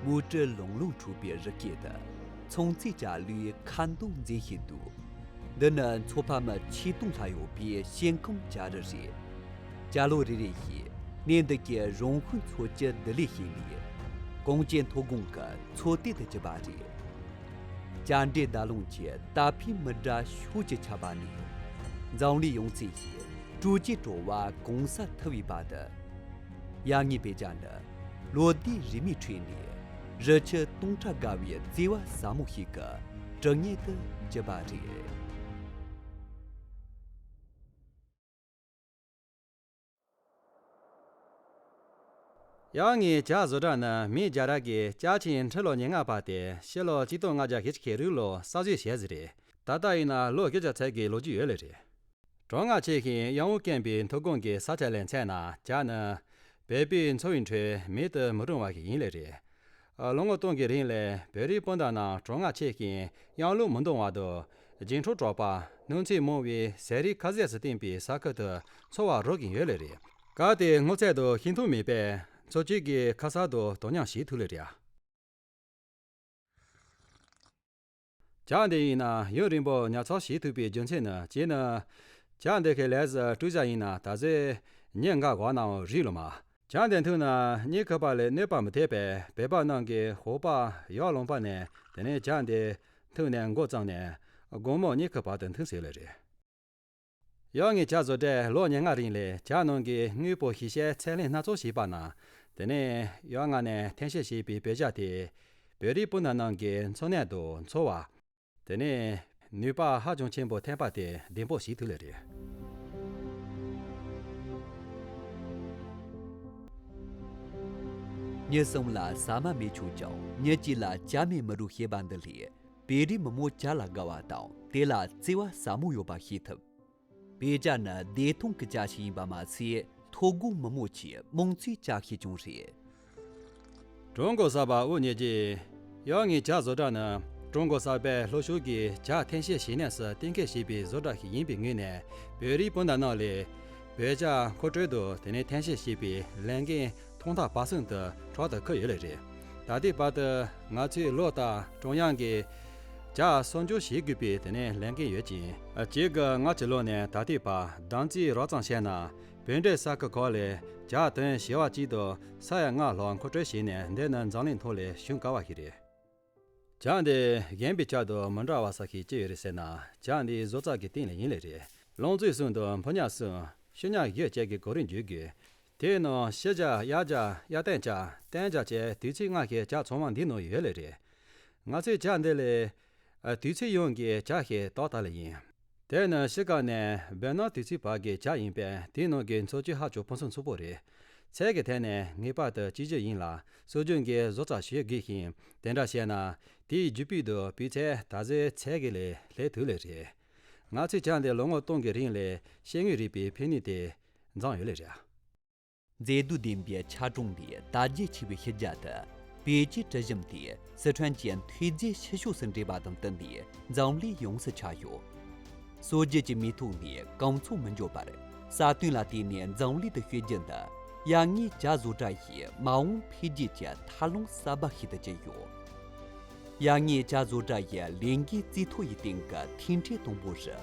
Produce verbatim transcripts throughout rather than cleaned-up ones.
མུ་ཏྲ་ལུང་ལུང་འཁྲུགས་པའི་རི་སྐེད་དུ། ཚོང་རྩིས་བྱ་ལུས་ཁ་འདོན་འཛིན་བཞིན་འདུག་འདི་ནི་མཚོ་ཕ་མ་ཆིག་སྟོང་ལྷག་ཡོད་པའི་ཞིང་ཁམས་བྱ་རི་རེད། བྱ་ལོ་རེ་རེ་བཞིན་གནས་འདི་གའི་རོང་ཤུལ་མཚོ་བཅུ་བསྡུ་ལས་བྱས་ནས། གངས་ཅན་མཐོ་སྒང་གི་མཚོ་སྟོད་དུ་གྱུར་པ་རེད། བྱ་འདྲེ་ཟླ་ལུང་གི་རྟ་ཕོའི་མི་འདྲ་ཕྱོགས་ཀྱི་ཆ་བ་ནས། འཛམ་གླིང་ཡོངས་ཚད་ཀྱི་སྤྲོ་སྐྱིད་བྲོ་བ་གང་སར་འཐིབས་པའི་བར་དུ། ཡ་ངའི་བེ་ཅ་ནི་ལོ་ཟླའི་རེའུ་མིག་ཁྲོད་ནས་རི་ཆུ་སྟོང་ཕྲག་བརྒལ་བའི་བརྩེ་བ་ཟབ་མོ་ཞིག་གི་གྲུ་ངེས་དུ་གྱུར་པ་རེད། ཡང་ངའི་བྱ་བཟོ་གྲྭ་ནི་མི་རྒྱ་ར་གི་ཅ་ཆིང་ཁྲི་ལོ་ཉེར་ལྔ་པ་དེ་ཕྱི་ལོ་ཆིག་སྟོང་ལྔ་བརྒྱ་ཞེ་གཅིག་གི་རིང་ལོ་གསར་བཟོས་བྱས་ཟིན་རེད། ད་ལྟ་ཡིན་ན་ལོ་བཞི་བརྒྱ་ཚད་ཀྱི་ལོ་རྒྱུས་ཡོད་ལེ་རེད། གྲང་ངར་ཆེ་ཞིང་གཡང་འོག་སྐེམ་པའི་མཐོ་སྒང་གི་ས་ཆ་ལ་མཚོན་ན། བྱ་ནི་བོད་པའི་འཚོ་བའི་ཁྲོད་མེད་དུ་མི་རུང་བ་ཞིག་ཡིན་ལེ་རེད། ལོ་ངོ་སྟོང་གི་རིང་ལ་བོད་རིགས་སྤུན་ཟླ་རྣམས་གྲང་ངར་ཆེ་ཞིང་གཡང་ལུག་མི་འདང་བ་དང་། འགྱིག་འཕྲུག་དྲག་པ། གནོད་འཚེ་མང་བའི་ཟས་རིགས་ཁ་ཟས་སུ་བསྟེན་པའི་ས་ཁུལ་དུ་འཚོ་བ་རོལ་གྱིན་ཡོད་ལེ་རེད། གལ་ཏེ་སྔོ་ཚལ་དང་ཤིང་ཐུར་མེད་པས་མཚོ་སྐྱེས་ཀྱི་ཁ་ཟས་དང་དོ་མཉམ་བྱེད་ཐུབ་ལེ་རེད། བྱ་འདི་ཡིན་ན་ཡུན་རིང་པོ་ཉར་ཚགས་བྱེད་ཐུབ་པའི་རྒྱུ་མཚན་ནི། གཅིག་ནི། བྱ་འདི་གའི་ལས་སུ་སྤྲོ་བཞག་ཡིན་ན་ད་གཟོད་ཉིན་འགའ་འགོར་ནའང་རིགས་ལོ་མ། བྱ་འདི་འཐུང་ན་གཉིད་ཁུག་པ་ལས་གནོད་པ་མི་ཐེབས་པས། བོད་པ་རྣམས་ཀྱིས་ཞོགས་པ་ཡར་ལངས་པ་ནས་དེ་ནས་བྱ་འདི་འཐུང་ནས་འགོ་བརྩམས་ནས་དགོང་མོ་གཉིད་ཁུག་བར་དུ་འཐུང་ཟེར་ལེ་རེད། ཡང་ངའི་བྱ་བཟོ་གྲྭས་ལོ་ཉེར་ལྔ་རིང་ལ་བྱ་རྣམས་ཀྱི་དངོས་པོ་ཞིབ་དཔྱད་ཚད་ལེན་སྣ་ཚོགས་བྱས་པ་ན། དེ་ནས་ཡང་ང་ནས་འཐེན་བཤེར་བྱས་པའི་བོད་བྱ་དེ་བོད་རིགས་སྤུན་ཟླ་རྣམས་ཀྱི་འཚོ་གནས་དང་འཚོ་བ། དེ་ནས་ནུས་པ་ཧ་ཅང་ཆེན་པོ་ཐོན་པ་དེ་བདེན་དཔང་བྱེད་ཐུབ་ལེ་རེད། མྱི་གསུམ་ལ་ཟ་མ་མེད་ཆོག་ཀྱང་མྱི་གཅིག་ལ་བྱ་མེད་མི་རུང་ཞེས་པ་འདི་ལས། བོད་རིགས་མི་མང་བྱ་ལ་དགའ་བ་དང་དེ་ལ་བརྩེ་བ་ཟབ་མོ་ཡོད་པ་ཤེས་ཐུབ། བོད་བྱ་ནི་བདེ་ཐང་གི་བྱ་ཞིག་ཡིན་པ་མ་ཟད། མཐོ་སྒང་མི་མང་ཆེས་མིང་མཛོད་བྱ་ཞིག་ཀྱང་རེད། ཀྲུང་གོ་གསར་པ་དབུ་བརྙེས་རྗེས། ཡང་ངའི་བྱ་བཟོ་གྲྭ་ནི་ཀྲུང་གོ་གསར་པའི་ལྷོ་ཕྱོགས་ཀྱི་བྱ་འཐེན་བཤེར་བྱེད་གནས་སུ་གཏན་འཁེལ་བྱས་པའི་བཟོ་གྲྭ་ཞིག་ཡིན་པའི་ངོས་ནས། བོད་རིགས་སྤུན་ཟླ་རྣམས་ལ་བོད་བྱ་མཁོ་སྤྲོད་དང་དེ་ནས་འཐེན་བཤེར་བྱེད་པའི་ལས་འགན་ཐོག་མཐའ་བར་གསུམ་དུ་ཕྲག་ཏུ་འཁུར་ཡོད་ལེ་རེད། ད་ལྟའི་བར་དུ་ང་ཚོས་ལོ་ལྟར་ཀྲུང་དབྱང་གི་བྱ་སྲུང་སྐྱོབ་བྱེད་དགོས་པའི་དེ་ནས་ལས་འགན་ཡོད་ཅིང་། གཅིག་གི་ལྔ་གི་ལོ་ནས་ད་ལྟའི་བར་བདག་འཛིན་རོབ་ཙམ་བྱས་ན། བོད་འབྲེལ་ས་ཁུལ་ཁག་ལ་བྱ་ཏོན་བྱེ་བ་གཅིག་ཏུ་ས་ཡ་ལྔ་ལྷག་མཁོ་སྤྲོད་བྱས་ནས། འདི་ནི་འཛམ་གླིང་ཐོག་ལ་གཞུང་བཀག་པ་ཞིག་རེད། བྱ་འདི་གཞན་པའི་བྱ་དང་མི་འདྲ་བ་ས་ཞིག་ཅི་ཡོད་རེད་ཟེར་ན། བྱ་འདི་བཟོ་ལྟ་གི་སྟེང་ལ་ཡིན་ལེ་རེད། ལང་ཚོ་གསུམ་དང་ཕོ་ཉ་གསུམ། ཤི་ཉ་བཞི་བཅས་ཀྱི་གོ་རིམ་བརྗོད་དགོས། དེའི་ནང་ཤི་བྱ། གཡག་བྱ། གཡར་སྟོན་བྱ། སྟོན་བྱ་བཅས་དུས་ཚོད་ལྔ་ཞིག་བྱ་ཚང་མ་འདིའི་ནང་ཡོད་ལེ་རེད། ང་ཚོའི་བྱ་འདི་ལ་དུས་ཚོད་ཡོངས་ཀྱི་བྱ་ཞེས་བཏགས་ཐལ་ཡིན། དེ་ནི་ཕྱི་ཁ་ནས་བོད་ནག་དུས་ཚོད་བར་གྱི་བྱ་ཡིན་པས། དེའི་ནང་གི་འཚོ་བཅུད་ཧ་ཅང་ཕུན་སུམ་ཚོགས་པོ་རེད། ཚད་ཀྱི་ཐད་ནས་ངེས་པར་དུ་གཅིག་གྱུར་ཡིན་ལ། སྲོལ་རྒྱུན་གྱི་བཟོ་ལྟ་ཞིག་དགོས་ཤིང་། དེ་འདྲ་བྱས་ན་དེའི་རྒྱུ་སྤུས་དང་སྤུས་ཚད་ད་གཟོད་ཚད་ཀྱི་ལས་སླེབས་ཐུབ་ལེ་རེད། ང་ཚོའི་བྱ་འདི་ལོ་ངོ་སྟོང་གི་རིང་ལ་ཤེལ་དངོས་རིག་པའི་ཕན་ནུས་དེ་འཛོམས་ཡོད་ལེ་རེད། མཛེས་སྡུག་ལྡན་པའི་ཆ་གྲོང་ནས་དར་རྒྱས་ཆེ་བའི་ཕྱི་རྒྱལ་དུ། བོད་ཀྱི་གྲུ་གཟིངས་དེ་སི་ཁྲོན་གྱི་མཐོ་རྫས་ཕྱི་ཕྱོགས་སུ་འདྲེས་པ་དང་བསྟུན་ནས་འཛམ་གླིང་ཡོངས་སུ་ཁྱབ་ཡོད། སྲོལ་རྒྱུན་གྱི་མིའི་ཐོག་ནས་གང་ཚང་མི་འཇོག་པར། ས་དོན་ལ་བརྟེན་ནས་འཛམ་གླིང་དུ་ཤོད་རྒྱུ་འདི། ཡ་ངའི་བྱ་བཟོ་གྲྭ་ཡི་མ་འོངས་འཕེལ་རྒྱས་ཀྱི་ཐབས་ལམ་གསར་པ་ཞིག་ཏུ་གྱུར་ཡོད། ཡ་ངའི་བྱ་བཟོ་གྲྭ་ཡི་ལས་འགན་རྩིས་ཐོ་ཡི་སྟེང་གི་མཐུན་འབྲེལ་དང་པོ་རུ།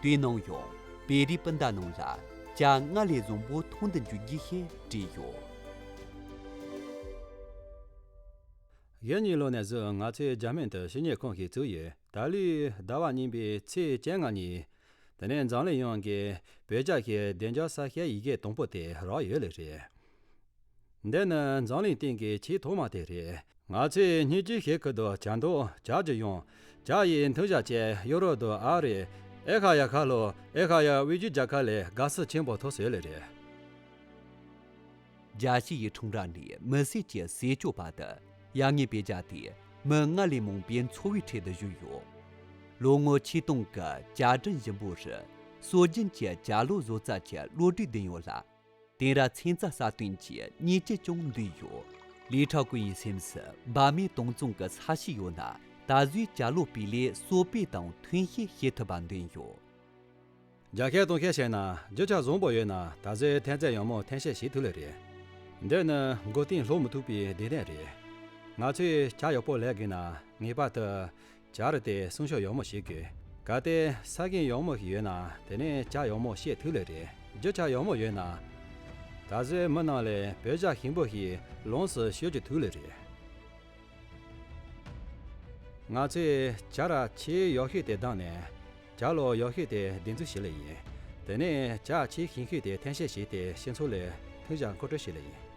དེའི་ནང་ཡང་བོད་རིགས་སྤུན་ཟླ་རྣམས་ལ་བྱ་སྔར་ལས་བཟང་པོ་མཐོང་དུ་འཇུག་རྒྱུ་ཞེས་བྲིས་ཡོད། གཞེས་ནིང་ལོ་ནས་བཟུང་ང་ཚོས་རྒྱ་སྨན་དུ་ཞིབ་གཉེར་ཁང་ཞིག་བཙུགས་ཡོད། ད་ལོའི་ཟླ་བ་གཉིས་པའི་ཚེས་བཅོ་ལྔ་ཉིན། དེ་ནས་འཛམ་གླིང་ཡོངས་ཀྱི་བོད་རྒྱ་ཞེས་བདེ་འཇགས་གསལ་བཤད་ཡི་གེ་དང་པོ་དེ་རག་ཡོད་ལེ་རེད། འདི་ནི་འཛམ་གླིང་སྟེང་གི་ཆེས་ཐོག་མ་དེ་རེད། ང་ཚོས་སྙིང་རྗེ་ཞེས་ཁུ་དོ་བྱ་འདུག་བྱ་རྒྱུ་ཡང་བྱ་ཡི་མཐུན་བྱ་བཅས་ཡོ་རོབ་དང་ཨ་རི། ཨེ་ཤ་ཡ་ཁ་ལོ། ཨེ་ཤ་ཡ་དབུས་རྒྱུད་རྒྱལ་ཁབ་ལས་དགའ་བསུ་ཆེན་པོ་ཐོབ་ཟེར་ལེ་རེད། རྒྱལ་སྤྱི་ཡི་ཁྲོམ་ར་ནས་མི་སེར་གྱི་ཟས་སྤྱོད་བར་དུ། ཡ་ངའི་བོད་རྒྱ་དེ་མི་སྔར་ལས་མང་པོའི་འཚོ་བའི་ཁྲོད་དུ་བཞུགས་ཡོད། ལོ་ངོ་ཆིག་སྟོང་གི་བྱ་སྤྲེལ་ཞིམ་པོ་རུ། སྲོལ་རྒྱུན་གྱི་བྱ་ལོ་བཟོ་རྩལ་གྱི་བློ་གྲོས་ལྡན་ཡོད་ལ། དེང་རབས་ཚན་རྩལ་གསར་གཏོད་ཀྱི་ཉེས་ཅན་ཀྱང་འདུས་ཡོད། ལི་ཁྲའོ་ཀུའེ་ཡི་སེམས་སུ་འབད་མེད་དྭངས་གཙང་གི་ས་གཤིས་ཡོད་ན། ད་གཟོད་བྱ་ལོ་སྤུས་ལེགས་གསོ་སྤེལ་དང་ཐོན་སྐྱེད་བྱེད་ཐུབ་པ་འདོན་ཡོད། རྒྱ་སྐད་གཏོང་ཤེས་བྱས་ན། རྒྱུ་ཆ་བཟང་པོ་ཡོད་ན་ད་གཟོད་ཐོན་རྫས་ཡང་མོ་ཐོན་སྐྱེད་བྱེད་ཐུབ་ལེ་རེད། འདི་ནི་མགོ་རྟིང་སློག་མི་ཐུབ་པའི་བདེན་དོན་རེད། ང་ཚོས་ཇ་ཡག་པོ་ལས་དགོས་ན་ངེས་པར་དུ་ཇ་རིགས་དེ་སྲུང་སྐྱོབ་ཡག་མོ་བྱེད་དགོས། གལ་ཏེ་ས་ཁྱོན་ཡག་མོ་ཞིག་ཡོད་ན་དེ་ནས་ཇ་ཡག་མོ་བཤས་ཐུབ་ལེ་རེད། རྒྱུ་ཆ་ཡག་མོ་ཡོད་ན་ད་གཟོད་མི་རྣམས་ལས་བོད་ཇ་ཞིམ་པོ་ཞིག་ལོངས་སུ་སྤྱོད་རྒྱུ་ཐུབ་ལེ་རེད། ང་ཚོས་ཇ་ར་ཆེས་ཡག་ཤོས་དེ་བདམས་ནས་ཇ་ལོ་ཡག་ཤོས་དེ་འདེམས་འཛུགས་བྱེད་ལེ་ཡིན། དེ་ནས་ཇ་ཆེས་ཞིམ་ཤོས་དེ་འཐེན་བཤེར་བྱས་ཏེ་སྤྱི་ཚོགས་ལ་ཐོན་ཇ་མཁོ་སྤྲོད་བྱེད་ལེ་ཡིན།